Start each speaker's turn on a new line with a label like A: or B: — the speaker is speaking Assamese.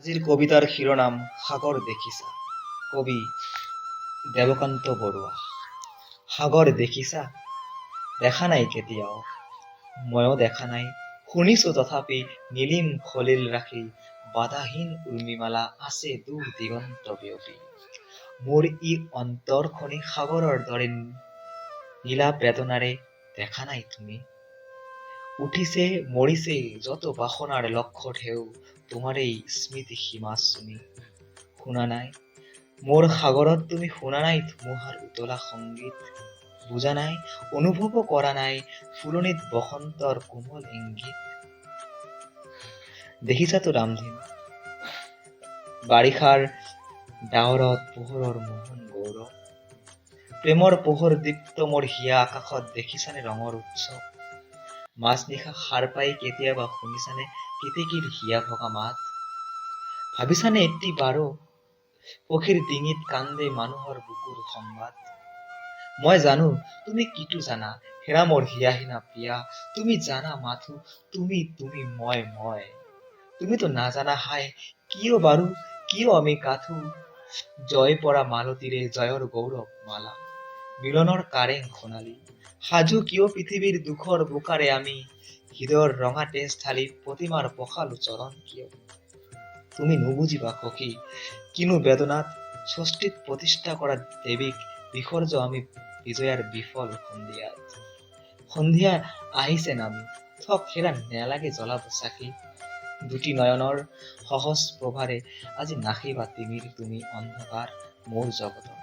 A: আজিৰ কবিতাৰ শিৰোনাম সাগৰ দেখিছা। কবি দেৱকান্ত বৰুৱা। সাগৰ দেখিছা? দেখা নাই কেতিয়াও, ময়ো দেখা নাই। শুনিছো তথাপি নীলিম সলিল ৰাশি বাধাহীন উৰ্মিমালা আছে দূৰ দিগন্ত বিয়পি। মোৰ ই অন্তৰখনি সাগৰৰ দৰে নীলা বেদনাৰে দেখা নাই তুমি। উঠিছে মৰিছে যত বাসনাৰ লক্ষ ঢেউ তোমাৰেই স্মৃতি সীমা চুমি। শুনা নাই মোৰ সাগৰত, তুমি শুনা নাই ধুমুহাৰ উতলা সংগীত? বুজা নাই, অনুভৱো কৰা নাই ফুলনিত বসন্তৰ কোমল ইংগিত? দেখিছাতো ৰামধেনু, বাৰিষাৰ ডাৱৰত পোহৰৰ মোহন গৌৰৱ, প্ৰেমৰ পোহৰ দীপ্ত মোৰ হিয়া আকাশত দেখিছানে ৰঙৰ উৎসৱ? মাজনিশা সাৰ পাই কেতিয়াবা শুনিছানে কেতেকীৰ হিয়া ভগা মাত? ভাবিছানে এটি বাৰো পখীৰ ডিঙিত কান্দে মানুহৰ বুকুৰ সংবাদ? মই জানো, তুমি কিটো জানা, হেৰা মোৰ হিয়াহীনা প্ৰিয়া। তুমি জানা মাথো তুমি তুমি, মই মই। তুমিতো নাজানা, হায়, কিয় বাৰু, কিয় আমি গাথো জয় পৰা মালতীৰে জয়ৰ গৌৰৱ মালা, মিলনৰ কাৰেং সোণালী? সাজু কিয় পৃথিৱীৰ দুখৰ বোকাৰে আমি হৃদয়ৰ ৰঙা তেজ ঢালি প্ৰতিমাৰ পখালো চৰণ কিয়? তুমি নুবুজিবা সখী, কিনো বেদনাত ষষ্ঠীত প্ৰতিষ্ঠা কৰা দেৱীক বিসৰ্জ আমি বিজয়াৰ বিফল সন্ধিয়াত। সন্ধিয়া আহিছে নামি, থক হেৰা, নেলাগে জ্বলাব চাকি। দুটি নয়নৰ সহজ প্ৰভাৰে আজি নাশিবা তিমিৰ তুমি অন্ধকাৰ মোৰ জগতৰ।